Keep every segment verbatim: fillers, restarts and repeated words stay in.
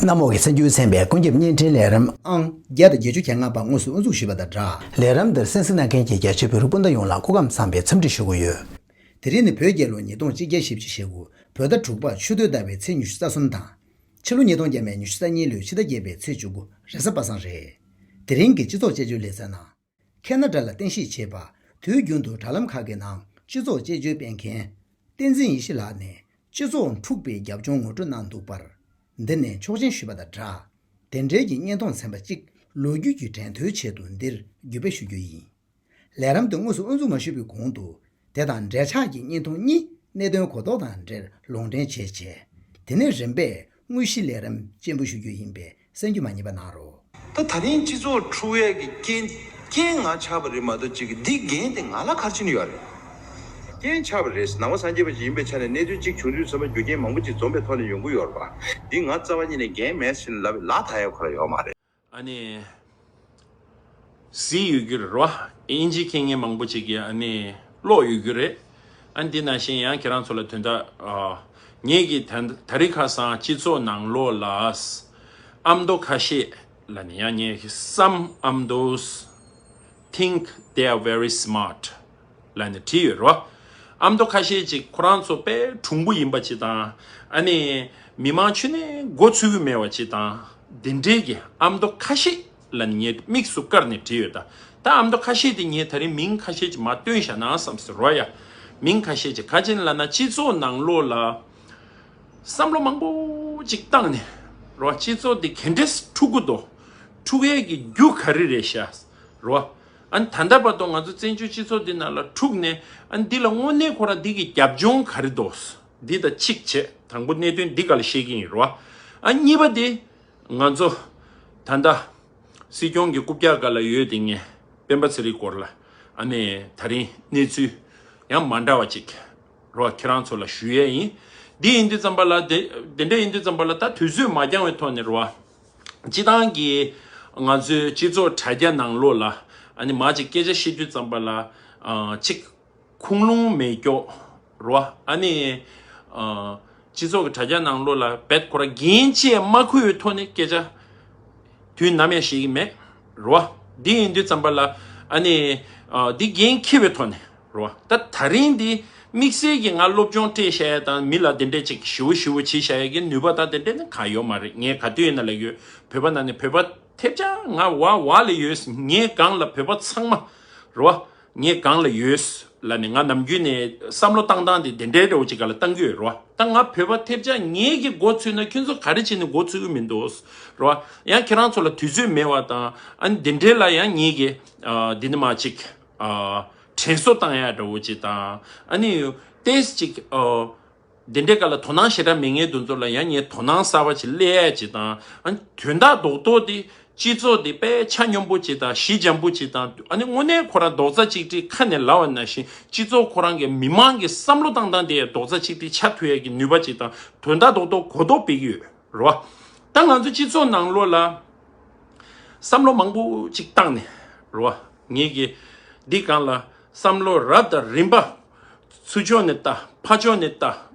གནམ་འོག་གི་གསར་འགྱུར་ཚན་པའི་ཀུན་ཁྱབ་བརྙན་འཕྲིན་ལས་རིམ་ཨང་བརྒྱ་དང་བརྒྱད་ཅུ་གྱ་ལྔ་པ་དངོས་སུ་དབུ་འཛུགས་ཞུས་པ་དང་སྦྲགས། ལས་རིམ་འདིར་གསན་གཟིགས་གནང་མཁན་གྱི་རྒྱ་ཆེའི་བོད་རིགས་སྤུན་ཟླ་ཡོངས་ལ་སྐུ་ཁམས་བཟང་བའི་འཚམས་འདྲི་ཞུ་གི་ཡོད། དེ་རིང་ནི་བོད་རྒྱལ་ལོ་ཉིས་སྟོང་ཆིག་བརྒྱ་བཞི་བཅུ་ཞེ་དགུ་བོད་ཟླ་དྲུག་པ་ཆུ་སྟོད་ཟླ་བའི་ཚེས་ཉི་ཤུ་རྩ་གསུམ་དང་། ཕྱི་ལོ་ཉིས་སྟོང་བརྒྱ་མེད་ཉི་ཤུ་རྩ་གཉིས་ལོའི་ཕྱི་ཟླ་བརྒྱད་པའི་ཚེས་བཅུ་དགུ་རེས་གཟའ་པ་སངས་རེད། དེ་རིང་གི་སྤྱི་ཚོགས་དཔྱད་བརྗོད་ལེ་ཚན་ནང་། ཁེ་ན་ཌ་ལ་རྟེན་གཞི་བྱས་པ། དུས་རྒྱུན་དུ་དྲ་ལམ་ཁག་གི་ནང་སྤྱི་ཚོགས་དཔྱད་བརྗོད་སྤེལ་མཁན། བསྟན་འཛིན་ཡེ་ཤེས་ལགས་ནས་སྤྱི་ཚོགས་འཁྲུག་པའི་རྒྱབ་ལྗོངས་ངོ་སྤྲོད་གནང་འདུག་པར། འདི་ནས་ཆོག་མཆན་ཞུས་པ་དང་སྦྲགས། དེ་འབྲེལ་གྱི་བརྙན་ཐུང་ཚན་པ་གཅིག་ལོ་རྒྱུས་ཀྱི་དྲན་ཐོའི་ཆེད་དུ་འདིར་བརྒྱུད་སྤེལ་ཞུ་རྒྱུ་ཡིན། ལས་རིམ་དེ་དངོས་སུ་དབུ་འཛུགས་མ་ཞུས་པའི་གོང་དུ། དེ་དང་འབྲེལ་ཆགས་ཀྱི་བརྙན་ཐུང་གཉིས་གནད་དོན་གོ་རྟོགས་དང་འབྲེལ་ལུང་འདྲེན་བྱས་རྗེས། དེ་ནས་རིམ་པས་དངོས་གཞི་ལས་རིམ་སྤྱན་འབུལ་ཞུ་རྒྱུ་ཡིན་པས་གསན་རྒྱུ་མ་བསྙེལ་བ་གནང་རོགས། ད་ད་རིང་སྤྱི་ཚོགས་འཁྲུག་ཡས་ཀྱི་རྐྱེན་རྐྱེན་ང་ཆགས་པ་རེད་མ་གཏོགས་ཅིག་འདི་འགན་དེ་ང་ལ་ག་རེ་བྱས་ནས་ཡོད་རེད། རྐྱེན་ཆགས་པ་རེད། ནང་པ་སངས་རྒྱས་པ་ཞིག་ཡིན་པའི་ཆ་ནས་གནས་ཚུལ་གཅིག་བྱུང་དུས་ཙམ་པ་རྒྱུ་རྐྱེན་མང་པོ་ཅིག་འཛོམས་པའི་ཐོག་ནས་ཡོང་གི་ཡོད་རེད་པ། འདི་ང་རྩ་བ་ཉིད་ནས་འགན་མེད་ཟེར་ནས་ལབ་པའི་ལག་ཐག་ཡག་ཁོ་ར་ཡོད་མ་རེད། ཨ་ནི། གཟིགས་ཡོད་རྒྱུ་རེད་རོ། དབྱིན་ཇི་མཁྱེན་མཁན་མང་པོ་ཅིག་གིས་ཨ་ནི་ཀློག་ཡོད་རྒྱུ་རེད། ཨ་ནི་འདི་ནང་བཞིན་ཡང་ཁྱེད་རང་ཚོ་ལ་དོན་དག་ཨ། ངེད་ཀྱིས་ད་ད་རིང་ཁ་སང་སྤྱི་ཚོགས་ནང་ལོགས་ལ། ཨ་མདོ་ཁ་ཤས་ལ་ནི་ཡང་ངེད་ཀྱི་some Amdos think they are very smart ལབ་ནས་བྲིས་ཡོད་རེད་བ། ཨ་མདོ་ཁ་ཤས་ཅིག་ཁོ་རང་ཚོ་དཔེ་གྲུང་པོ་ཡིན་པ་ཅིག་དང་། ཨ་ནི་མི་མང་ཁྱོན་ནས་མགོ་ཚོས་ཀྱི་མེད་པ་ཅིག་དང་། འདི་འདྲའི་གི་ཨ་མདོ་ཁ་ཤས་ལབ་ནས་ངས་དམིགས་སུ་བཀར་ནས་བྲིས་ཡོད་ད། ད་ཨ་མདོ་ཁ་ཤས་དེ་ངས་ད་རིང་མིང་ཁ་ཤས་ཅིག་མར་བཏོན་བཞག་ན་བསམ་སོང་རེད་བ་ཡ། མིང་ཁ་ཤས་ཅིག་ག་ཅི་ལབ་ན་སྤྱི་ཚོགས་ནང་ལོགས་ལ་བསམ་བློ་མང་པོ་ཅིག་བཏང་ནས་རེད་བ། སྤྱི་ཚོགས་འདི་ག་འདྲས་འཁྲུག་གི་འདུག་འཁྲུག་ཡས་ཀྱི་རྒྱུ་ག་རེ་རེད་ཤག་རེད་བ། ཨ་ནི་ད་ལྟ་བར་དུ་ང་ཚོ་བཙན་བྱོལ་སྤྱི་ཚོགས་འདི་ནང་ལ་འཁྲུག་ནས། ཨ་ནི་འདི་ལ་དངོས་གནས་ཁོ་རང་འདི་གི་རྒྱབ་ལྗོངས་ག་རེ་འདུག་འདི་དང་གཅིག་བྱས། དང་པོ་གནད་དོན་འདི་སྒང་ལ་བཤད་ཀྱི་ཡིན་རོ། ཨ་གཉིས་པ་དེ་ང་ཚོ་ད་ལྟ་སྲིད་སྐྱོང་གི་རྐུབ་བཀྱག་སྒང་ལ་ཡོད་དེ་ངས་སྤེན་པ་ཚེ་རིང་སྐོར་ལ་ཨ་ནི་ད་རིང་གནས་ཚུལ་ཡང་མ་འདྲ་བ་ཅིག་རོ། ཁྱེད་རང་ཚོ་ལ་ཞུ་ཡས་ཡིན། འདི་ཡིན་དུས་ཙམ་པ་ལ་དེ་དེ་འདྲ་ཡིན་དུས་ཙམ་པ་ལ་ད་དུས་ཚོད་མ་འགྱངས་པའི་ཐོག་ནས་རོ། སྤྱི་བཏང་གི་ང་ཚོའི་སྤྱི་ཚོགས་དྲ་རྒྱ་ནང་ལོགས་ལ་ཨ་ནི་མ་ཅིག་སྐད་ཆ་བཤད་དུས་ཙམ་པ་ལ་ཨ་ཅིག་ཁུངས་ལུང་མེད་ཀྱོག་རོ། ཨ་ནི་ཨ་སྤྱི་ཚོགས་ཀྱི་དྲ་རྒྱ་ནང་ལོགས་ལ་བེད་ཁོ་ར་འགན་ཅིག་མ་འཁུར་བའི་ཐོག་ནས་སྐད་ཆ་དུས་ནམ་ཡང་བཤད་ཀྱི་མེད་རོ། འདི་ཡིན་དུས་ཙམ་པ་ལ་ཨ་ནི་ཨ་འདི་འགན་འཁྱེར་བའི་ཐོག་ནས་རོ། ད་ད་རིང་འདི་དམིགས་བསལ་གྱི་ང་སློབ་སྦྱོང་སྤྲད་བཞག་ཡ་དང་མི་ལ་དེ་འདྲས་ཅིག་ཞིབ་པོ་ཞིབ་པོ་བྱེད་བཞག་ཡ་གི་ནུས་པ་དང་དེ་འདྲས་ནི་གང་ཡོད་མ་རེད། ངས་ག་དུས་ཡིན་ན་ལབ་ཡོད། བོད་པ་ནང་ནས་བོད་པ་ཐེབས་ཆག་ང་བ་བ་ལ་ཡོད། ངའི་སྒང་ལ་བོད་པ་ཚང་མ་རོ། ངའི་སྒང་ལ་ཡོད་ལབ་ནས་ང་ནམ་རྒྱུན་ནས་བསམ་བློ་བཏང་སྟངས་དེ་དེ་འདྲའི་འདྲ་བོ་ཅིག་སྒང་ལ་བཏང་གི་ཡོད་རོ། ད་ང་བོད་པ་ཐེབས་ཆག་ངེད་ཀྱི་མགོ་ཚོས་ན་ཁྱོད་ཚོ་ག་རེ་བྱས་ནས་མགོ་ཚོས་ཀྱི་མི་འདུག་རོ། ཡང་ཁྱེད་རང་ཚོ་ལ་དུས་ཚོད་མེད་པ་དང་ཨ་ནི་དེ་འདྲའི་ལ་ཡང་ངེད་ཀྱི་ཨ་འདི་ནི་མ་ཅིག་ཨ་དྲན་གསོ་བཏང་ཡ་འདྲ་བོ་ཅིག་དང་ཨ་ནི་ཏེས་ཅིག་ཨ། དེ་འདྲའི་སྐབས་ལ་དོ་སྣང་ཞེ་དྲག་མེད་མཁན་དེ་ཚོ་ལ་ཡང་ངས་དོ་སྣང་གསར་པ་ཅིག་སླེབས་ཡ་ཅིག་དང་། ཨ་ནི་དོན་དག་རྡོག་རྡོག་དེ་སྤྱི་ཚོགས་དེ་དཔེ་ཆ་སྙོམས་པོ་ཅིག་དང་ཞི་འཇམ་པོ་ཅིག་དང་། ཨ་ནི་དངོས་གནས་ཁོ་རང་རྡོག་རྩ་གཅིག་སྒྲིལ་ཁ་ནས་ལབ་པ་ནང་བཞིན་སྤྱི་ཚོགས་ཁོ་རང་གི་མི་མང་གི་བསམ་བློ་བཏང་སྟངས་དེ་རྡོག་རྩ་གཅིག་སྒྲིལ་ཆགས་ཐུབ་ཡ་གི་ནུས་པ་ཅིག་དང་དོན་དག་རྡོག་རྡོག་གོ་རྟོགས་སྤེལ་གྱི་ཡོད་རེད་བ། ད་ང་ཚོ་སྤྱི་ཚོགས་ནང་ལོགས་ལ་བསམ་བློ་མང་པོ་ཅིག་བཏང་ནས་རེད་བ། ངེད་ཀྱིས་འདི་སྒང་ལ་བསམ་བློ་རབ་དང་རིམ་པ་ཚུར་ཕྱོགས་ནས་ལྟ། ཕར་ཕྱོགས་ནས་ལྟ།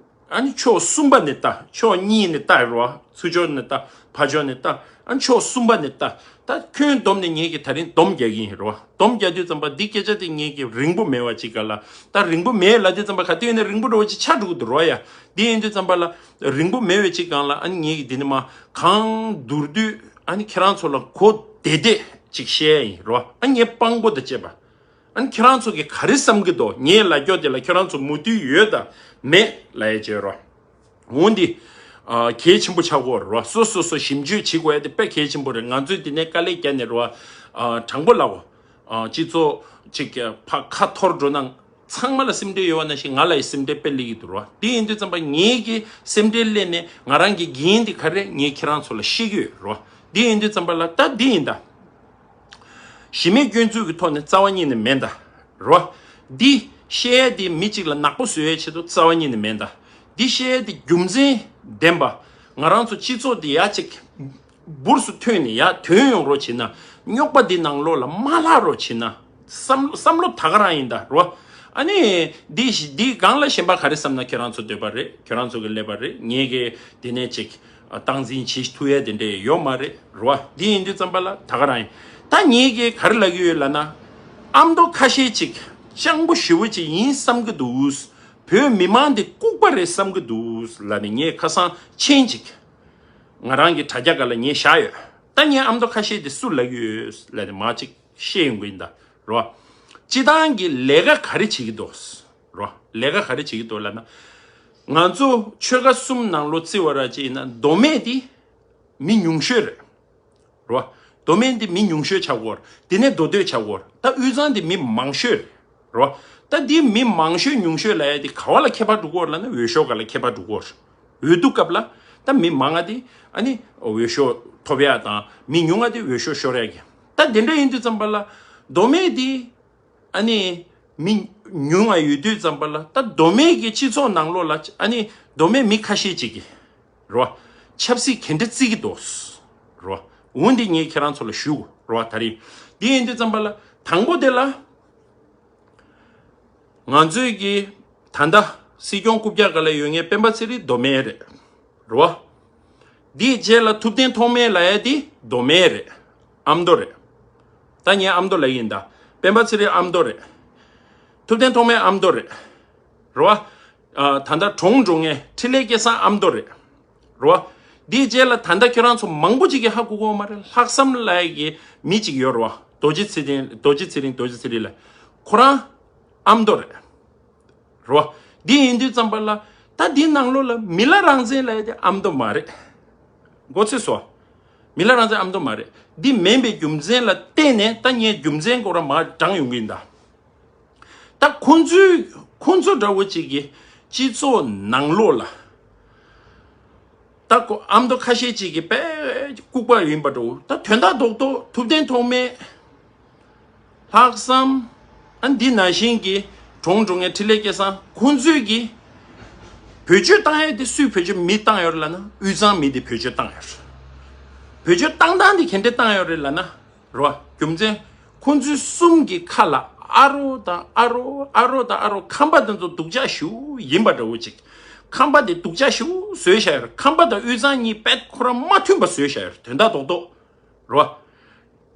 ཨ་ནི་ཕྱོགས་གསུམ་པ་ནས་ལྟ། ཕྱོགས་གཉིས་ནས་ལྟ་རེད་བ། ཚུར་ཕྱོགས་ནས་ལྟ། ཕར་ཕྱོགས་ནས་ལྟ། ཨ་ནི་ཕྱོགས་གསུམ་པ་ནས་ལྟ། ད་ཁྱོན་བསྡོམས་ནས་ངེད་ཀྱིས་ད་རིང་སྡོམ་རྒྱག་གི་ཡིན་རེད་བ། སྡོམ་རྒྱག་དུས་ཙམ་པ་འདི་སྐད་ཆ་དེ་ངེད་ཀྱིས་རིང་པོ་མེད་པ་ཅིག་སྒང་ལ། ད་རིང་པོ་མེད་ལབ་དུས་ཙམ་པ་ག་དུས་ཡིན་ན་རིང་པོ་འདྲ་བོ་ཅིག་ཆགས་འགྲོ་གི་འདུག་རེད་བ་ཡ། འདི་ཡིན་དུས་ཙམ་པ་ལ་རིང་པོ་མེད་པའི་ཅིག་སྒང་ལ་ཨ་ནི་ངེད་ཀྱིས་འདི་ནས་མར་གང་མདོར་བསྡུས་ཨ་ནི་ཁྱེད་རང་ཚོ་ལ་གོ་བདེ་བདེ་ཅིག་བཤད་ཡ་ཡིན་རེད་བ། ཨ་ངའི་དཔང་པོ་དང་བཅས་པ། ཨ་ནི་ཁྱེད་རང་ཚོ་གིས་ག་རེ་བསམ་གྱི་འདུག་ངའི་ལབ་ཀྱོག་དེ་ལ་ཁྱེད་རང་ཚོ་མོས་མཐུན་ཡོད་དང་མེད་ལབ་ཡ་བྱས་རོགས། འོ་འདི་ཨ་གལ་ཆེན་པོ་ཆགས་ཀྱི་ཡོད་རེད་བ། སོ་སོ་སོ་ཞིབ་འཇུག་བྱེད་དགོས་ཡ་དེ་དཔེ་གལ་ཆེན་པོ་རེད། ང་ཚོས་འདི་ནས་དཀའ་ལས་བརྒྱབ་ནས་རེད་བ། ཨ་དྲང་པོ་ལབ་གོ། ཨ་སྤྱི་ཚོགས་གཅིག་གི་ཕ་ཁ་འཐོར་འགྲོ་ན་ཚང་མ་ལ་སེམས་ཁྲལ་ཡོད་པ་ནང་བཞིན་ང་ལ་ཡི་སེམས་ཁྲལ་དཔེ་སླེབས་ཀྱི་འདུག་རེད་བ། དེ་ཡིན་དུས་ཙམ་པ་ངེད་ཀྱི་སེམས་ཁྲལ་སླེབས་ནས་ང་རང་གི་འགན་དེ་ག་རེ་ངས་ཁྱེད་རང་ཚོ་ལ་བཤད་ཀྱི་ཡོད་རེད་བ། དེ་ཡིན་དུས་ཙམ་པ་ལ་ད་འདི་ཡིན་ད། གཞི་མེད་སྐྱོན་འཛུགས་ཀྱི་ཐོག་ནས་རྩ་བ་ཉིད་ནས་མེད་ད། རོ། འདི་བཤད་ཡས་དེ་མི་གཅིག་ལ་ནག་པོ་བཟོ་ཡས་ཆེད་དུ་རྩ་བ་ཉིད་ནས་མེད་ད། འདི་བཤད་ཡས་དེ་རྒྱུ་མཚན་ལྡན་པ། ང་རང་ཚོ་སྤྱི་ཚོགས་འདི་ཡ་གཅིག་འབུར་སུ་ཐོན་ནས་ཡ་ཐོན་ཡོང་རོགས་བྱེད་ན། རྙོག་པ་འདི་ནང་ལོགས་ལ་མ་ལྷག་རོགས་བྱེད་ན། བསམ་བསམ་བློ་ད་ག་རང་ཡིན་ད་རོ། ཨ་ནི་འདི་འདི་སྒང་ལ་གཞན་པ་ག་རེ་བསམ་ན་ཁྱེད་རང་ཚོ་འདོད་པ་རེད། ཁྱེད་རང་ཚོ་གི་ཀླད་པ་རེད། ངས་གི་འདི་ནས་ཅིག་ སྟངས་འཛིན་བྱེད་ཐུབ་ཡས་དེ་འདྲས་ཡོད་མ་རེད་རོ། འདི་ཡིན་དུས་ཙམ་པ་ལ་ད་ག་རང་ཡིན། ད་ངེད་ཀྱིས་ག་རེ་ལབ་ཀྱི་ཡོད་ལབ་ན། ཨ་མདོ་ཁ་ཤས་ཅིག་སྤྱང་པོ་ཞེ་པོ་ཅིག་ཡིན་བསམ་གྱི་འདུག་བོད་མི་མང་འདི་ལྐུགས་པ་རེད་བསམ་གྱི་འདུག་ལབ་ནས་ངས་ཁ་སང་མཆན་ཅིག་ང་རང་གི་དྲ་རྒྱ་སྒང་ལ་ངས་བཞག་ཡོད། ད་ངས་ཨ་མདོ་ཁ་ཤས་དེ་སུ་ལབ་ཀྱི་ཡོད་ལབ་ནས་མར་ཅིག་བཤད་ཡོང་གི་ཡིན་ད་རོ། སྤྱི་བཏང་གི་ལས་ཀ་ག་རེ་བྱེད་ཀྱི་འདུག་རོ། ལས་ཀ་ག་རེ་བྱེད་ཀྱི་འདུག་ལབ་ན། ང་ཚོ་ཆོལ་ཁ་གསུམ་ནང་ལོགས་བརྩི་བ་ར་ཅིག་ཡིན་ན་མདོ་སྨད་དེ་མི་ཉུང་ཤོས་རེད། རོ། མདོ་སྨད་འདི་མི་ཉུང་ཤོས་ཆགས་ཀྱི་ཡོད་རེད། དེ་ནས་མདོ་སྟོད་ཆགས་ཀྱི་ཡོད་རེད། ད་དབུས་གཙང་འདི་མི་མང་ཤོས་རེད། རོ། ད་འདི་མི་མང་ཤོས་ཉུང་ཤོས་ལབ་ཡ་དེ་ག་བ་ལ་ཁྱད་པར་འགྲོ་གི་ཡོད་རེད་ལབ་ན་འོས་ཤོག་སྒང་ལ་ཁྱད་པར་འགྲོ་གི་ཡོད་རེད། འོས་བསྡུ་སྐབས་ལ་ད་མི་མང་ང་དེ་ཨ་ནི་འོས་ཤོག་ཐོབ་ཡ་དང་མི་ཉུང་ང་དེ་འོས་ཤོག་ཤོར་ཡ་གི། ད་དེ་འདྲ་ཡིན་དུས་ཙམ་པ་ལ་མདོ་སྨད་དེ་ཨ་ནི་མི་ཉུང་ང་ཡོད་དུས་ཙམ་པ་ལ་ད་མདོ་སྨད་ཀྱི་སྤྱི་ཚོགས་ནང་ལོགས་ལ་ཨ་ནི་མདོ་སྨད་མི་ཁ་ཤས་ཅིག་གིས་རོ། ཆབ་སྲིད་ག་འདྲ་བརྩི་གི་འདུག་རོ། འོ་འདི་ངས་ཁྱེད་རང་ཚོ་ལ་ཞུ་རོ། ད་རེས་འདི་ཡིན་དུས་ཙམ་པ་ལ་དང་པོ་དེ་ལ་ང་ཚོས་ཀྱི་ད་ལྟ་སྲིད་སྐྱོང་རྐུབ་བཀྱག་སྒང་ལ་ཡོད་མཁན་སྤེན་པ་ཚེ་རིང་མདོ་སྨད་རེད་རོ། འདིའི་རྗེས་ལ་ཐུབ་བསྟན་ཐོགས་མེད་ལབ་ཡ་དེ་མདོ་སྨད་རེད། ཨ་མདོ་རེད། ད་ངས་ཨ་མདོ་ལབ་ཡིན་ད། སྤེན་པ་ཚེ་རིང་ཨ་མདོ་རེད། ཐུབ་བསྟན་ཐོགས་མེད་ཨ་མདོ་རེད། རེད་བ། ཨ། ད་ལྟ་གྲོངས་འགྲོ་མཁན་འཕྲིན་ལས་སྐལ་བཟང་ཨ་མདོ་རེད། རེད་བ། འདིའི་རྗེས་ལ་ད་ལྟ་ཁྱོད་རང་ཚོ་མང་པོ་ཅིག་གིས་ཧ་གོ་གི་ཡོད་མ་རེད། ལྷག་བསམ་ལབ་ཡ་གི་མི་ཅིག་ཡོད་རེད་བ། རྡོ་རྗེ་ཚེ་རིང་རྡོ་རྗེ་ཚེ་རིང་རྡོ་རྗེ་ཚེ་རིང་ལ། ཁོ་རང་ཨ་མདོ་རེད། རེད་བ། འདི་ཡིན་དུས་ཙམ་པ་ལ་ད་འདི་ནང་ལོགས་ལ་མི་ལ་རང་བཙན་ལབ་ཡ་དེ་ཨ་མདོ་མ་རེད། མགོ་ཚོས་སོ། མི་ལ་རང་བཙན་ཨ་མདོ་མ་རེད། འདི་མིན་པའི་རྒྱུ་མཚན་ལ་བརྟེན་ནས་ད་ངས་རྒྱུ་མཚན་སྐོར་མར་དྲངས་ཡོང་གི་ཡིན་ད། ད་ཁོང་ཚོའི་ཁོང་ཚོ་འདྲ་བོ་ཅིག་གི་སྤྱི་ཚོགས་ནང་ལོགས་ལ། ད་ཁོ་ཨ་མདོ་ཁ་ཤས་ཅིག་གི་དཔེ་ལྐུགས་པ་ཡིན་པ་འདྲ་བོ། ད་དོན་དག་རྡོག་རྡོག་ཐུབ་བསྟན་ཐོགས་མེད། ལྷག་བསམ། ཨ། འདི་ནང་བཞིན་གྱི་གྲོངས་འགྲོ་མཁན་འཕྲིན་ལས་སྐལ་བཟང་ཁོང་ཚོས་ཀྱི་བེད་སྤྱོད་བཏང་ཡས་དེ་སུས་བེད་སྤྱོད་མི་བཏང་ཡོད་རེད་ལབ་ན། དབུས་གཙང་མི་དེ་བེད་སྤྱོད་བཏང་ཡོད་རེད། བེད་སྤྱོད་བཏང་སྟངས་དེ་ག་འདྲས་བཏང་ཡོད་རེད་ལབ་ན། རེད་བ། རྒྱུ་མཚན། ཁོང་ཚོའི་གསུམ་གྱི་ཁ་ལ་ཨ་རོ་དང་ཨ་རོ། ཨ་རོ་དང་ཨ་རོ། ཁམས་པ་དེ་ཚོ་སྡུག་ཅག་ཞེ་པོ་ཡིན་པ་འདྲ་བོ་ཅིག་ཁམས་པ་དེ་སྡུག་ཅག་ཞེ་པོ་བཟོས་བཞག་ཡོད་རེད། ཁམས་པ་དང་དབུས་གཙང་གཉིས་དཔེ་ཁོ་རང་མ་མཐུན་པ་བཟོས་བཞག་ཡོད་རེད། དོན་དག་རྡོག་རྡོག་རེད་བ།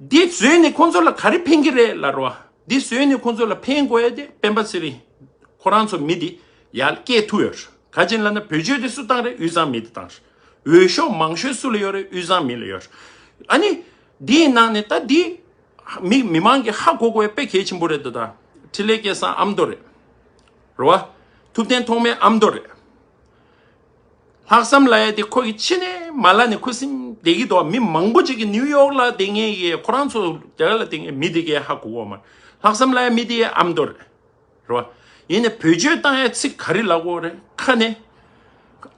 འདི་བཟོས་ནས་ཁོང་ཚོ་ལ་ག་རེ་ཕན་གྱི་རེད་ལབ་རེད་བ། འདི་བཟོས་ནས་ཁོང་ཚོ་ལ་ཕན་དགོས་ཡ་དེ་སྤེན་པ་ཚེ་རིང་། ཁོ་རང་ཚོ་མི་དེ་ཡར་སྐྱེལ་ཐུབ་ཡོད་རེད། ག་ཅི་ལབ་ན་བེད་སྤྱོད་དེ་སུ་བཏང་རེད། དབུས་གཙང་མི་དེ་བཏང་རེད། འོས་ཤོག་མང་ཤོས་སུ་ལ་ཡོད་རེད། དབུས་གཙང་མི་ལ་ཡོད་རེད། ཨ་ནི། འདིའི་ནང་ནས་ད་འདི། མི་མི་མང་གིས་ཧ་གོ་དགོས་ཡ་དཔེ་གལ་ཆེན་པོ་རེད་འདུག་ད། འཕྲིན་ལས་སྐལ་བཟང་ཨ་མདོ་རེད། རེད་བ། ཐུབ་བསྟན་ཐོགས་མེད་ཨ་མདོ་རེད། ལྷག་བསམ་ལབ་ཡ་དེ་ཁོ་གི་ཕྱི་ནས་མ་ལབ་ནས་ཁུ་སིམ་བསྡད་ཀྱི་འདུག་མི་མང་པོ་ཅིག་གིས་ནིའུ་ཡོག་ལ་བསྡད་མཁན་གྱི་ཁོ་རང་ཚོ་དེ་ག་ལ་བསྡད་མཁན་མི་དེ་གས་ཧ་གོ་གོ་མ། ལྷག་བསམ་ལབ་ཡ་མི་དེ་ཨ་མདོ་རེད། རེད་བ། ཡིན་ནའི་བེད་སྤྱོད་བཏང་ཡ་ཚིག་ག་རེ་ལབ་དགོས་རེད། ཁ་ནས་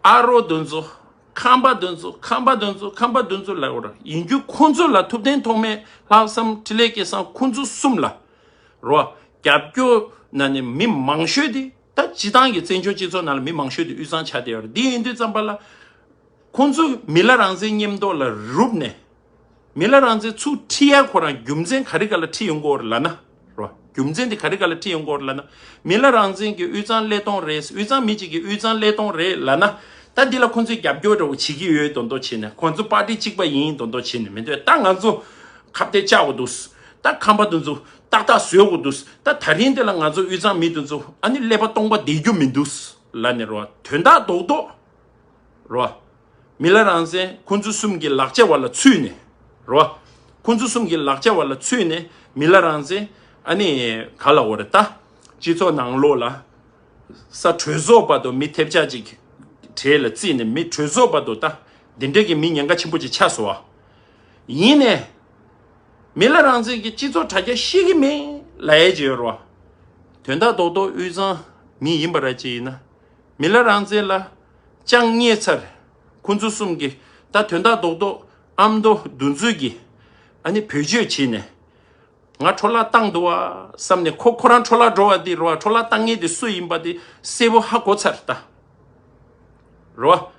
ཨ་རོ་དེ་ཚོ། ཁམས་པ་དེ་ཚོ། ཁམས་པ་དེ་ཚོ། ཁམས་པ་དེ་ཚོ་ལབ་དགོས་རེད། ཡིན་རྒྱུ་ཁོང་ཚོ་ལ་ཐུབ་བསྟན་ཐོགས་མེད། ལྷག་བསམ། འཕྲིན་ལས་སྐལ་བཟང་ཁོང་ཚོ་གསུམ་ལ། རེད་བ། རྒྱབ་སྐྱོར་ནང་ནས་མི་མང་ཤོས་དེ། ད་སྤྱི་བཏང་གི་བཙན་བྱོལ་སྤྱི་ཚོགས་ནང་ལ་མི་མང་ཤོས་དེ་དབུས་གཙང་ཆགས་བསྡད་ཡོད་རེད། འདི་ཡིན་དུས་ཙམ་པ་ལ། ཁོང་ཚོས་མི་ལ་རང་བཙན་སྙན་ཐོ་ལ་རུབ་ནས། མི་ལ་རང་བཙན་ཚུར་ཁྲིད་ཡ་ཁོ་རང་རྒྱུ་མཚན་ག་རེ་ག་ལ་ཁྲིད་ཡོང་གི་ཡོད་རེད་ལབ་ན། རེད་བ། རྒྱུ་མཚན་དེ་ག་རེ་ག་ལ་ཁྲིད་ཡོང་གི་ཡོད་རེད་ལབ་ན། མི་ལ་རང་བཙན་གྱི་དབུས་གཙང་ཀླད་སྟོང་རེད། དབུས་གཙང་མི་གཅིག་གི་དབུས་གཙང་ཀླད་སྟོང་རེད་ལབ་ན། ད་འདི་ལ་ཁོང་ཚོས་རྒྱབ་སྐྱོར་འདྲ་བོ་བྱེད་ཀྱི་ཡོད་མདོག་མདོག་བྱས་ནས། ཁོང་ཚོ་པར་ཊི་གཅིག་པ་ཡིན་མདོག་མདོག་བྱས་ནས་མི་འདུག་ད་ང་ཚོ་ཁ་གཏད་བཅག་དགོས་འདུག་ད་ཁམས་པ་དེ་ཚོ་ཏག་ཏག་བཟོ་དགོས་འདུག་ད་ད་རིང་འདི་ལ་ང་ཚོ་དབུས་གཙང་མི་དེ་ཚོ་ཨ་ནི་ཀླད་པ་སྟོང་པ་བསྡད་རྒྱུ་མི་འདུག་ལབ་ནས། རེད་བ། དོན་དག་རྡོག་རྡོག་རེད་བ། མི་ལ་རང་བཙན་ཁོང་ཚོ་གསུམ་གྱི་ལག་ཆ་བར་ལ་ཚུད་ནས། རེད་བ། ཁོང་ཚོ་གསུམ་གྱི་ལག་ཆ་བར་ལ་ཚུད་ནས་མི་ལ་རང་བཙན་ཨ་ནི་ག་ལབ་དགོས་རེད་ད། སྤྱི་ཚོགས་ནང་ལོགས་ལ་ས་གྲོས་ཚོགས་བར་དུ་མི་ཐེབས་ཆག་ཅིག་གྲས་ལ་བརྩིས་ནས། མི་གྲོས་ཚོགས་བར་དུ་ད་འདི་འདྲ་གི་མི་ཉེན་ཁ་ཆེན་པོ་ཅིག་ཆགས་སོང་བ། ཡིན་ནས་མི་ལ་རང་བཙན་གྱི་སྤྱི་ཚོགས་དྲ་རྒྱ་ཤེས་ཀྱི་མེད་ལབ་ཡས་ཅིག་ཡོད་རེད་བ། དོན་དག་རྡོག་རྡོག་དབུས་གཙང་མི་ཡིན་པ་ར་ཅིག་ཡིན་ན། མི་ལ་རང་བཙན་ལ་ཅང་བརྙས་ཚར། ཁོང་ཚོ་གསུམ་གྱིས་ད་དོན་དག་རྡོག་རྡོག་ཨ་མདོ་དེ་ཚོ་གིས་ཨ་ནི་བེད་སྤྱོད་བྱས་ནས། ང་འཕྲོ་བརླག་བཏང་འདུག་བ་བསམ་ནས། ཁོ་ཁོ་རང་འཕྲོ་བརླག་འགྲོ་བ་འདི་རེད་བ། འཕྲོ་བརླག་བཏང་མཁན་དེ་སུ་ཡིན་པ་དེ་གསལ་པོ་ཧ་གོ་ཚར་ད། རེད་བ།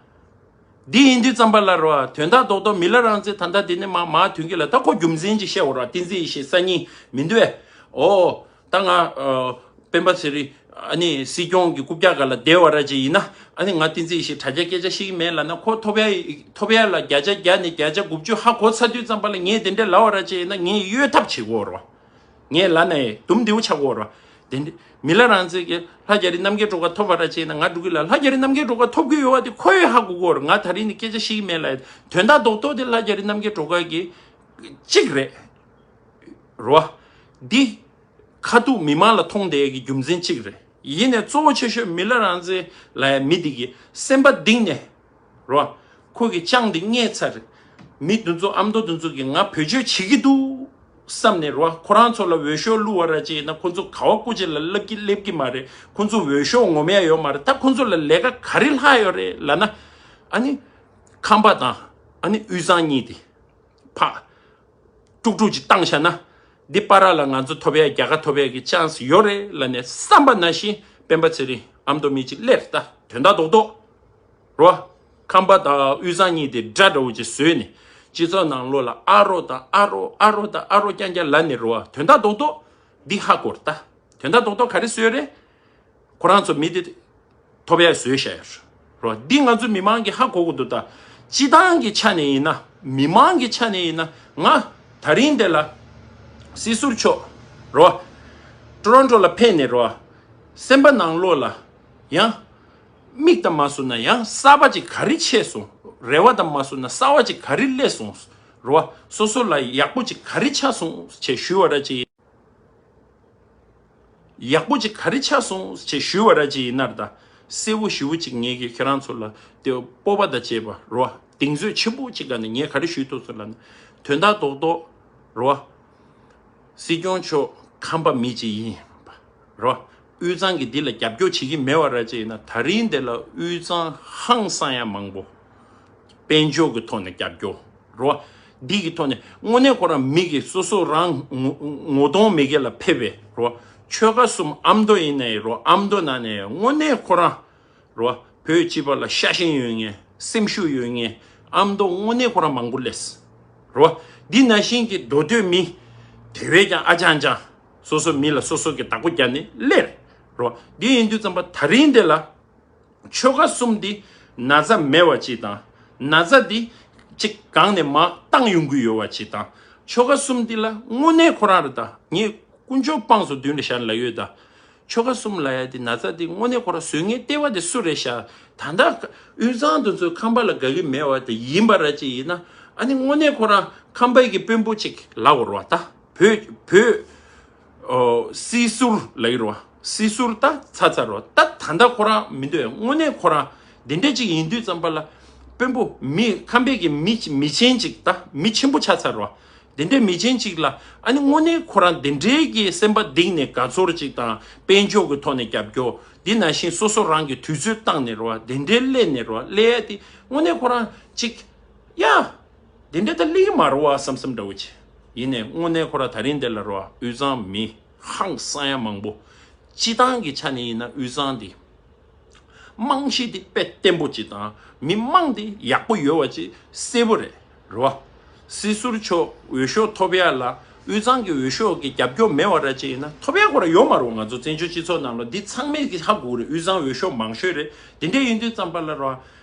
འདི་ཡིན་དུས་ཙམ་པ་ལ་རེད་བ། དོན་དག་རྡོག་རྡོག་མི་ལ་རང་བཙན་ད་ལྟ་འདི་ནས་མར་མར་ཐོན་གྱི་ལ། ད་ཁོ་རྒྱུ་མཚན་ཅིག་བཤད་དགོས་རེད་བ། བསྟན་འཛིན་ཡེ་ཤེས་སང་ཉིན་མི་འདུག་བས། ཨོ། ད་ང་ཨ་སྤེན་པ་ཚེ་རིང་ ཨ་ནི་སྲིད་སྐྱོང་གི་རྐུབ་བཀྱག་སྒང་ལ་བསྡད་པ་ར་ཅིག་ཡིན་ན། ཨ་ནི་ང་བསྟན་འཛིན་ཡེ་ཤེས་དྲ་རྒྱ་སྐད་ཆ་བཤད་ཀྱི་མེད་ལབ་ན། ཁོ་ཐོབ་ཡ་ཐོབ་ཡ་ལ་བརྒྱ་ཆ་བརྒྱ་ནས་བརྒྱ་ཆ་དགུ་བཅུ་ཧ་གོ་ཚར་དུས་ཙམ་པ་ལ། ངས་དེ་འདྲ་ལབ་པ་ར་ཅིག་ཡིན་ན་ངས་གཡོལ་ཐབས་བྱེད་དགོས་རེད་བ། ངས་ལབ་ན་ཡང་དུམ་བདེ་བོ་ཆགས་ཀྱི་ཡོད་རེད་བ། དེ་འདྲ་མི་ལ་རང་བཙན་གྱི་ལྷ་རྒྱ་རི་རྣམ་རྒྱལ་སྒྲོལ་དཀར་ཐོབ་པ་ར་ཅིག་ཡིན་ན། ང་འགྲོ་གི་ལ་ལྷ་རྒྱ་རི་རྣམ་རྒྱལ་སྒྲོལ་དཀར་ཐོབ་ཀྱི་ཡོད་བ་དེ་ཁོ་ཡང་ཧ་གོ་གི་ཡོད་རེད། ང་དེ་རིང་ནས་སྐད་ཆ་བཤད་ཀྱི་མེད་ལབ་ཡ། དོན་དག་རྡོག་རྡོག་དེ་ལྷ་རྒྱ་རི་རྣམ་རྒྱལ་སྒྲོལ་དཀར་གྱི་གཅིག་རེད། རེད་བ། འདི་ཁ་ཐུག་མི་མང་ལ་མཐོང་བསྡད་ཀྱི་རྒྱུ་མཚན་གཅིག་རེད། ཡིན་ནའི་གཙོ་བོ་ཆེ་ཤོས་མི་ལ་རང་བཙན་ལབ་ཡ་མི་འདི་གི་སེམས་པ་གཏིང་ནས་རོ། ཁོ་གི་ཅང་འདི་རྙེད་ཚར་རེད། མི་འདི་ཚོ་ཨ་མདོ་འདི་ཚོ་གིས་ང་བེད་སྤྱོད་བྱེད་ཀྱི་འདུག་བསམ་ནས་རོ། ཁོ་རང་ཚོ་ལ་འོས་ཤོག་བླུགས་པ་ར་ཅིག་ཡིན་ན་ཁོ་ཚོ་ག་བ་སྐུ་མཁྱེན་ལ་སླེབས་ཀྱི་སླེབས་ཀྱི་མ་རེད། ཁོ་ཚོ་འོས་ཤོག་ངོམ་ཡ་ཡོད་མ་རེད། ད་ཁོ་ཚོ་ལ་ལས་ཀ་ག་རེ་ལྷག་ཡོད་རེད་ལབ་ན། ཨ་ནི་ཁམས་པ་དང་ཨ་ནི་དབུས་གཙང་གཉིས་དེ་ཕ་དཀྲུག་དཀྲུག་ཅིག་བཏང་བཞག་ན། འདི་པ་ར་ལ་ང་ཚོ་ཐོབ་ཡ་རྒྱལ་ཁ་ཐོབ་ཡ་གི་ཅན་སི་ཡོད་རེད་ལབ་ནས་བསམ་པ་ནང་བཞིན་སྤེན་པ་ཚེ་རིང་ཨ་མདོ་མི་གཅིག་སླེབས། ད་དོན་དག་རྡོག་རྡོག་རོ། ཁམས་པ་དང་དབུས་གཙང་གཉིས་དེ་དགྲ་འདྲ་བོ་ཅིག་བཟོས་ནས་སྤྱི་ཚོགས་ནང་ལོགས་ལ་ཨ་རོ་དང་ཨ་རོ་ཨ་རོ་དང་ཨ་རོ་རྐྱང་རྐྱང་ལབ་ནས་རོ། དོན་དག་རྡོག་རྡོག་འདི་ཧ་གོ་རེད། ད་དོན་དག་རྡོག་རྡོག་ག་རེ་བཟོས་རེད། ཁོ་རང་ཚོ་མི་དེ་ཐོབ་ཡ་བཟོས་བཞག་ཡོད་རེད། འདི་ང་ཚོ་མི་མང་གིས་ཧ་གོ་གི་འདུག་ད་སྤྱི་བཏང་གི་ཆ་ནས་ཡིན་ན། མི་མང་གི་ཆ་ནས་ཡིན་ན། ང་དེ་རིང་འདི་ལ་སྲིད་ཟུར་མཆོག་རོ། ཊོ་རོན་ཊོ་ལ་ཕེབས་ནས་རོ། སེམས་པ་ནང་ལོགས་ལ་ཡང་མིག་དང་མ་བཟུང་ན་ཡང་གསར་པ་ཅིག་ག་རེ་ཆགས་སོང་། རེ་བ་དང་མ་བཟུང་ན་གསར་པ་ཅིག་ག་རེ་སླེབས་སོང་། རོ། སོ་སོ་ལ་ཡག་པོ་ཅིག་ག་རེ་ཆགས་སོང་ཞེས་ཞུ་བ་ར་ཅིག་ཡག་པོ་ཅིག་ག་རེ་ཆགས་སོང་ཞེས་ཞུས་པ་ར་ཅིག་ཡིན་ན་ར། ད་གསལ་པོ་ཞེ་པོ་ཅིག་ངེད་ཀྱིས་ཁྱེད་རང་ཚོ་ལ་དེ་སྤོབས་པ་དང་བཅས་པ་རོ། གདེང་ཚོད་ཆེན་པོ་ཅིག་སྒང་ནས་ངས་ག་རེ་ཞུས་ཐུབ་སོང་ལབ་ན། དོན་དག་རྡོག་རྡོག་རོ། སྲིད་སྐྱོང་མཆོག་ཁམས་པ་མི་ཅིག་ཡིན་པ་རོ། དབུས་གཙང་གིས་འདི་ལ་རྒྱབ་སྐྱོར་བྱེད་ཀྱི་མེད་པ་ར་ཅིག་ཡིན་ན། དེ་རིང་འདི་ལ་དབུས་གཙང་ཧང་སང་ཡ་མང་པོ་དཔལ་འབྱོར་གྱི་ཐོག་ནས་རྒྱབ་སྐྱོར་རོ། འདི་གི་ཐོག་ནས་དངོས་གནས་ཁོ་རང་མི་གིས་སོ་སོ་རང་ངོ་ངོ་གདོང་མེད་མཁན་ལ་ཕེབས་པའི་རོ། ཆོལ་ཁ་གསུམ་ཨ་མདོ་ཡིན་ནའི་རོ། ཨ་མདོ་ནང་ནས་དངོས་གནས་ཁོ་རང་རོ། བོད་སྤྱི་པ་ལ་ཤ་ཞེན་ཡོད་མཁན། སེམས་ཤུགས་ཡོད་མཁན་ཨ་མདོ་དངོས་གནས་ཁོ་རང་མང་པོ་སླེབས་རོ། འདི་ནང་བཞིན་གྱི་མདོ་སྟོད་མི་དེ་བས་ཀྱང་ཨ་ཅང་ཅང་སོ་སོ་མི་ལ་སོ་སོ་གི་བདག་པོ་རྒྱག་ནས་སླེབས་རོ། འདི་ཡིན་དུས་ཙམ་པ་དེ་རིང་འདི་ལ་ཆོལ་ཁ་གསུམ་འདི་ན་ཚ་མེད་པ་ཅིག་དང་། ན་ཚ་འདི་ཅིག་གང་ནས་མར་བཏང་ཡོང་གི་ཡོད་པ་ཅིག་དང་། ཆོལ་ཁ་གསུམ་འདི་ལ་དངོས་གནས་ཁོ་རང་རེད། ད་ངས་དཀོན་མཆོག་དཔང་སོ་མདུན་ལ་བཞག་ལབ་ཡོད། ད་ཆོལ་ཁ་གསུམ་ལབ་ཡ་འདི་ན་ཚ་འདི་དངོས་གནས་ཁོ་རང་བཟོ་མཁན་ལྟེ་བ་དེ་སུ་རེད་ཤག་ད་ལྟ་དབུས་གཙང་དེ་ཚོས་ཁམས་པ་ལ་དགའ་གི་མེད་པ་དེ་ཡིན་པ་ར་ཅིག་ཡིན་ན། ཨ་ནི་དངོས་གནས་ཁོ་རང་ཁམས་པའི་གི་དཔོན་པོ་ཅིག་ལབ་དགོས་རེད་བ། ད་བོད་བོད་ཨོ། སྲིད་ཟུར་ལབ་ཀྱི་རེད་བ། སྲིད་ཟུར་ད་ཚར་ཚར་རེད་བ། ད་ད་ལྟ་ཁོ་རང་མི་འདུག་དངོས་གནས་ཁོ་རང་དེ་འདྲ་ཅིག་ཡིན་དུས་ཙམ་པ་ལ། དཔོན་པོ་མི་ཁམས་པའི་གི་མི་མི་ཆེན་ཅིག་ད་མི་ཆེན་པོ་ཆགས་ཚར་རེད་བ། དེ་འདྲའི་མི་ཆེན་ཅིག་ལ་ཨ་ནི་དངོས་གནས་ཁོ་རང་དེ་འདྲའི་གི་སེམས་པ་གཏིང་ནས་དགའ་ཚོར་ཅིག་དང་། དཔལ་འབྱོར་གི་ཐོག་ནས་རྒྱབ་སྐྱོར། དེ་ནང་བཞིན་སོ་སོ་རང་གི་དུས་ཚོད་བཏང་ནས་རེད་བ། དེ་འདྲའི་སླེབས་ནས་རེད་བ། སླེབས་ཡ་དེ་དངོས་གནས་ཁོ་རང་ཅིག་ཡ། དེ་འདྲ་ད་སླེབས་ཀྱི་མ་རེད་བ་བསམ་བསམ་འདྲ་བོ་ཅིག་ཡིན་ནས། དངོས་གནས་ཁོ་རང་དེ་རིང་འདི་ལ་རེད་བ། དབུས་གཙང་མི་ཧང་སང་ཡ་མང་པོ། སྤྱི་བཏང་གི་ཆ་ནས་ཡིན་ན་དབུས་གཙང་འདི་རྨང་གཞི་འདི་དཔེ་བརྟན་པོ་ཅིག་དང་། མི་མང་འདི་ཡག་པོ་ཡོད་པ་ཅིག་གསལ་པོ་རེད། རེད་བ། སྲིད་ཟུར་མཆོག་འོས་ཤོག་ཐོབ་ཡ་ལ་དབུས་གཙང་གི་འོས་ཤོག་གི་རྒྱབ་སྐྱོར་མེད་པ་ར་ཅིག་ཡིན་ན་ཐོབ་ཡ་ཁོ་རང་ཡོད་མ་རེད་བ། ང་ཚོ་བཙན་བྱོལ་སྤྱི་ཚོགས་ནང་ལ་འདི་ཚང་མས་ཀྱི་ཧ་གོ་གི་རེད། དབུས་གཙང་འོས་ཤོག་མང་ཤོས་རེད། དེ་འདྲ་ཡིན་དུས་ཙམ་པ་ལ་རེད་བ།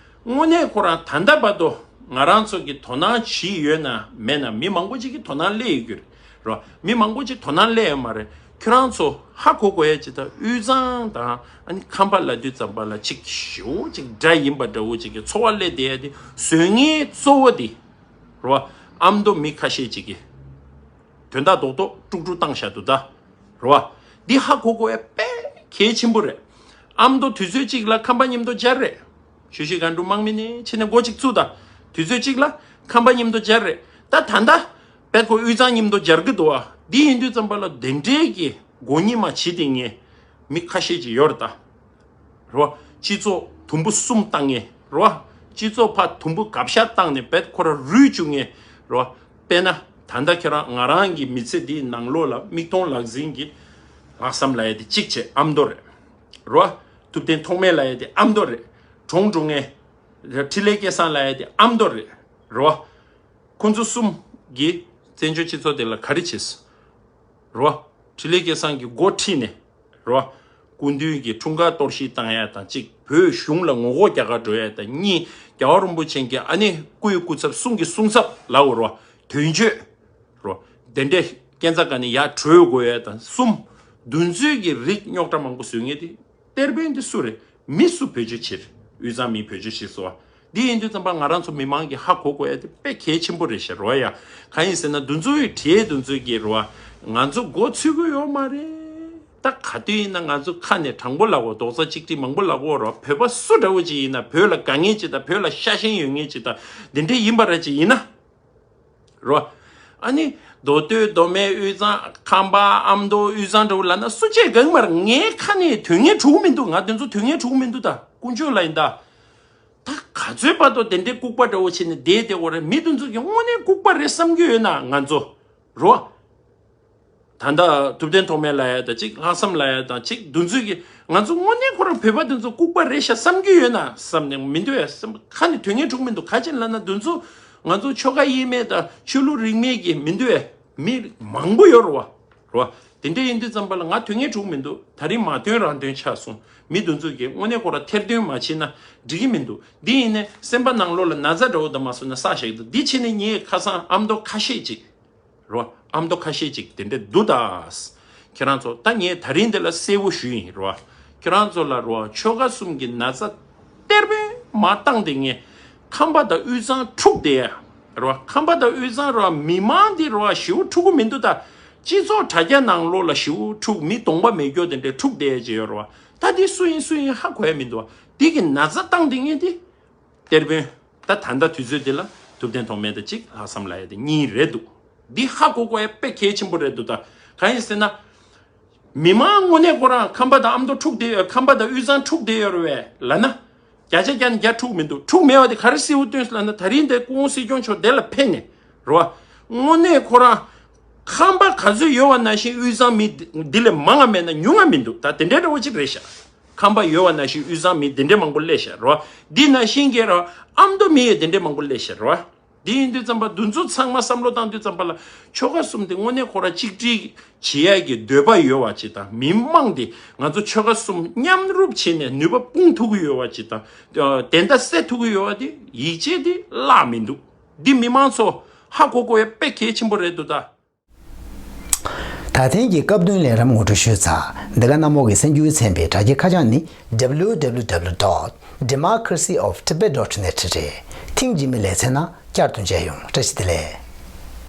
དངོས་གནས་ཁོ་རང་ད་ལྟ་བར་དུ་ང་རང་ཚོ་གི་དོ་སྣང་བྱས་ཡོད་ན་མེད་ན། མི་མང་པོ་ཅིག་གི་དོ་སྣང་སླེབས་ཡོད་ཀྱི་རེད། རོ། མི་མང་པོ་ཅིག་དོ་སྣང་སླེབས་ཡོད་མ་རེད། ཁྱོད་རང་ཚོ་ཧ་གོ་དགོས་ཡ་ཅིག་ད་དབུས་གཙང་དང་ཨ་ནི་ཁམས་པ་ལབ་དུས་ཙམ་པ་ལ་ཅིག་ཞེ་པོ་ཅིག་དགྲ་ཡིན་པ་འདྲ་བོ་ཅིག་གི་ཚོར་བ་སླེབས་བསྡད་ཡ་དེ་བཟོ་མཁན་གཙོ་བོ་དེ་རོ། ཨ་མདོ་མི་ཁ་ཤས་ཅིག་གིས་དོན་དག་རྡོག་རྡོག་དཀྲུག་དཀྲུག་བཏང་བཞག་འདུག་ད། རེད་བ། འདི་ཧ་གོ་དགོས་ཡ་དཔེ་གལ་ཆེན་པོ་རེད། ཨ་མདོ་དུས་ཚོད་གཅིག་ལ་ཁམས་པ་མཉམ་དུ་སྦྱར་རེད། ཆུ་བཞི་སྒང་དྲུག་དམག་མི་ནས་ཕྱི་ནས་འགོ་གཅིག་བཙུགས་ད། དུས་ཚོད་གཅིག་ལ་ཁམས་པ་མཉམ་དུ་སྦྱར་རེད། ད་ད་ལྟ་བེད་ཁོ་དབུས་གཙང་མཉམ་དུ་སྦྱར་གི་འདུག་བ། འདི་ཡིན་དུས་ཙམ་པ་ལ་དེ་འདྲའི་གི་མགོ་གཉིས་མ་བྱེད་དེ་ངས་མི་ཁ་ཤས་ཅིག་ཡོད་རེད་ད། རེད་བ། སྤྱི་ཚོགས་དུམ་བུ་གསུམ་བཏང་ངེས་རེད་བ། སྤྱི་ཚོགས་ཕར་དུམ་བུ་གབ་ཤ་བཏང་ནས་བེད་ཁོ་ར་རུལ་བཅུག་ངེས་རེད་བ། དཔེར་ན་ད་ལྟ་ཁྱེད་རང་ང་རང་གི་མི་ཚེ་འདིའི་ནང་ལོགས་ལ་མིག་མཐོང་ལག་ཟིན་གྱི་ལྷག་བསམ་ལབ་ཡ་དེ་གཅིག་བྱས་ཨ་མདོ་རེད། རེད་བ། ཐུབ་བསྟན་ཐོགས་མེད་ལབ་ཡ་དེ་ཨ་མདོ་རེད། གྲོངས་འགྲོ་ངེས། འཕྲིན་ལས་སྐལ་བཟང་ལབ་ཡ་དེ་ཨ་མདོ་རེད། རེད་བ། ཁོ་ཚོ་གསུམ་གྱིས་བཙན་བྱོལ་སྤྱི་ཚོགས་དེ་ལ་ག་རེ་བྱས། རེད་བ། འཕྲིན་ལས་སྐལ་བཟང་གིས་འགོ་ཁྲིད་ནས་རེད་བ། སྐུ་མདུན་གྱི་འཁྲུངས་སྐར་གཏོར་བཤིག་བཏང་ཡ་དང་གཅིག་བོད་གཞུང་ལ་ངོ་རྒོལ་རྒྱག་ག་འགྲོ་ཡ་དང་གཉིས། རྒྱལ་བ་རིན་པོ་ཆེ་གི་ཨ་ནི་སྐུའི་སྐུ་ཚབ་གསུང་གི་གསུང་ཚབ་ལབ་དགོས་རེད་བ། དོན་གཅོད་རེད་བ། དེ་འདྲའི་སྐས་འཛེགས་ག་ནས་ཡར་བྲོས་དགོས་ཡ་དང་གསུམ། འདི་ཚོའི་གི་རིགས་རྙོག་དྲ་མང་པོ་བཟོ་མཁན་དེ། གཏེར་དཔོན་དེ་སུ་རེད། མི་སུ་བེད་སྤྱོད་བྱེད། དབུས་གཙང་མི་བེད་སྤྱོད་བྱེད་སོང་བ། འདི་ཡིན་དུས་ཙམ་པ་ང་རང་ཚོ་མི་མང་གིས་ཧ་གོ་དགོས་ཡ་དེ་དཔེ་གལ་ཆེན་པོ་རེད་ཤག་རེད་བ་ཡ། གང་ཡིན་ཟེར་ན་འདི་ཚོའི་གྲས་འདི་ཚོའི་གི་རེད་བ། ང་ཚོ་མགོ་ཚོད་ཀྱི་ཡོད་མ་རེད། ད་ག་དུས་ཡིན་ན་ང་ཚོ་ཁ་ནས་དྲང་པོ་ལབ་དགོས། རྡོག་རྩ་གཅིག་སྒྲིལ་མང་པོ་ལབ་དགོས་རེད་བ། བོད་པ་སུ་འདྲ་བོ་ཅིག་ཡིན་ན། བོད་ལ་དགའ་མཁན་ཅིག་དང་། བོད་ལ་ཤ་ཞེན་ཡོད་མཁན་ཅིག་དང་། འདི་འདྲས་ཡིན་པ་ར་ཅིག་ཡིན་ན། རོ། ཨ་ནི་མདོ་སྟོད་མདོ་སྨད་དབུས་གཙང་ཁམས་པ་ཨ་མདོ་དབུས་གཙང་འདྲ་བོ་ལབ་ན་སུ་གཅིག་དགའ་གི་མ་རེད། ངའི་ཁ་ནས་དོན་ངན་གྲུབ་མི་འདུག་ང་དེ་ཚོ་དོན་ངན་གྲུབ་མི་འདུག་ད་དཀོན་མཆོག་ལ་ཡིན་ད། ད་ག་ཚོད་བར་དུ་དེ་འདྲའི་ལྐུགས་པ་འདྲ་བོ་བྱས་ནས་བསྡད་བསྡད་དགོས་རེད། མི་དེ་ཚོ་གིས་དངོས་གནས་ལྐུགས་པ་རེད་བསམ་གྱི་ཡོད་ན་ང་ཚོ། རོ། ད་ལྟ་ཐུབ་བསྟན་ཐོགས་མེད་ལབ་ཡ་དང་གཅིག་ལྷག་བསམ་ལབ་ཡ་དང་གཅིག་དེ་ཚོས་ཀྱིས་ང་ཚོ་དངོས་གནས་ཁོ་རང་བོད་པ་དེ་ཚོ་ལྐུགས་པ་རེད་ཤག་བསམ་གྱི་ཡོད་ན་བསམ་ནས་མི་འདུག་ཨེ། བསམ་ཁ་ནས་དོན་ངན་གྲུབ་མི་འདུག་ག་ཅི་ལབ་ན་དེ་ཚོ་ང་ཚོ་ཆོལ་ཁ་དབྱེ་མེད་དང་ཆོས་ལུགས་རིས་མེད་ཀྱི་མི་འདུག་ཨེ། མི་མང་པོ་ཡོད་རེད་བ། རེད་བ། དེ་འདྲ་ཡིན་དུས་ཙམ་པ་ལ་ང་དོན་ངན་གྲུབ་མི་འདུག་ད་རིང་མ་འདོན་རང་འདོན་ཆགས་སོང་། མི་དེ་ཚོས་ཀྱིས་དངོས་གནས་ཁོ་རང་ཐེར་འདོན་མ་བྱས་ན་འགྲིག་གི་མི་འདུག་འདི་ཡིན་ནས་སེམས་པ་ནང་ལོགས་ལ་ན་ཚ་འདྲ་བོ་དང་མ་སོང་ན་བསགས་བཞག་གི་འདུག་འདི་བྱས་ནས་ངས་ཁ་སང་ཨ་མདོ་ཁ་ཤས་ཅིག་རོ། ཨ་མདོ་ཁ་ཤས་ཅིག་དེ་འདྲ་འདུག་ད། ཁྱེད་རང་ཚོ་ད་ངས་ད་རིང་འདི་ལ་གསལ་བོ་ཞུ་ཡིན་རོ། ཁྱེད་རང་ཚོ་ལ་རོ་ཆོལ་ཁ་གསུམ་གྱི་ན་ཚ་གཏེར་དཔོན་མ་བཏང་དེ་ངས་ཁམས་པ་དང་དབུས་གཙང་འཁྲུག་བསྡད་ཡ་རོ། ཁམས་པ་དང་དབུས་གཙང་རོ་མི་མང་འདི་རོ་ཞེ་པོ་འཁྲུག་གི་མི་འདུག་ད། སྤྱི་ཚོགས་དྲ་རྒྱ་ནང་ལོགས་ལ་ཞེ་པོ་འཁྲུག་མི་གདོང་པ་མེད་རྒྱུ་དེ་འདྲ་འཁྲུག་བསྡད་ཡ་ཅིག་ཡོད་རོ། ད་འདི་སུ་ཡིན་སུ་ཡིན་ཧ་གོ་ཡ་མི་འདུག་འདི་གི་ན་ཚ་བཏང་དེ་ངས་འདི། གཏེར་དཔོན། ད་ད་ལྟ་དུས་ཚོད་འདི་ལ་ཐུབ་བསྟན་ཐོགས་མེད་དང་གཅིག་ལྷག་བསམ་ལབ་ཡ་དེ་གཉིས་རེད་འདུག་འདི་ཧ་གོ་དགོས་ཡ་དཔེ་གལ་ཆེན་པོ་རེད་འདུག་ད་གང་ཡིན་ཟེར་ན། མི་མང་དངོས་གནས་ཁོ་རང་ཁམས་པ་དང་ཨ་མདོ་འཁྲུག་བསྡད་ཡོད། ཁམས་པ་དང་དབུས་གཙང་འཁྲུག་བསྡད་ཡོད་རེད་བས་ལབ་ན། བརྒྱ་ཆ་བརྒྱ་ནས་བརྒྱ་འཁྲུག་མི་འདུག་འཁྲུག་མེད་པ་དེ་ག་རེ་གསལ་བོ་སྟོན་སོང་ལབ་ན། ད་རིང་འདི་སྐུ་ངོ་སྲིད་སྐྱོང་མཆོག་འདི་ལ་ཕེབས་ནས་རེད་བ། དངོས་གནས་ཁོ་རང་ཁམས་པ་ག་ཚོད་ཡོད་པ་ནང་བཞིན་དབུས་གཙང་མི་འདི་ལས་མང་ང་མེད་ན་ཉུང་ང་མི་འདུག་ད་དེ་འདྲའི་འདྲ་བོ་ཅིག་རེད་ཤག་ཁམས་པ་ཡོད་པ་ནང་བཞིན་དབུས་གཙང་མི་དེ་འདྲའི་མང་པོ་སླེབས་ཤག་རོ། འདི་ནང་བཞིན་གྱི་རོ། ཨ་མདོ་མི་ཡོད་དེ་འདྲའི་མང་པོ་སླེབས་ཤག་རོ། འདི་ཡིན་དུས་ཙམ་པ་འདི་ཚོ་ཚང་མ་བསམ་བློ་བཏང་དུས་ཙམ་པ་ལ་ཆོལ་ཁ་གསུམ་དེ་དངོས་གནས་ཁོ་རང་གཅིག་སྒྲིལ་བྱེད་ཡ་གི་འདོད་པ་ཡོད་པ་ཅིག་དང་། མི་མང་དེ་ང་ཚོ་ཆོལ་ཁ་གསུམ་མཉམ་རུབ་བྱས་ནས་ནུས་པ་སྤུངས་ཐུབ་ཀྱི་ཡོད་པ་ཅིག་དང་། དེ་འདྲ་སེལ་ཐུབ་ཀྱི་ཡོད་པ་དེ་ཡིད་ཆེས་དེ་བརླག་མི་འདུག་འདི་མི་མང་ཚོ་ཧ་གོ་དགོས་ཡ་དཔེ་གལ་ཆེན་པོ་རེད་འདུག་ད། ད་ཐེངས་ཀྱི་སྐབས་བསྟུན་ལས་རིམ་ངོ་སྤྲོད་ཞུས་ཚར། འདི་ག་གནམ་འོག་གི་གསར་འགྱུར་ཚན་པའི་དྲ་རྒྱའི་ཁ་བྱང་ནི། W W W dot democracy of tibet dot net རེད། ཐེངས་རྗེས་མའི་ལེ་ཚན་ནང་བསྐྱར་དུ་མཇལ་ཡོང་། བཀྲ་ཤིས་བདེ་ལེགས།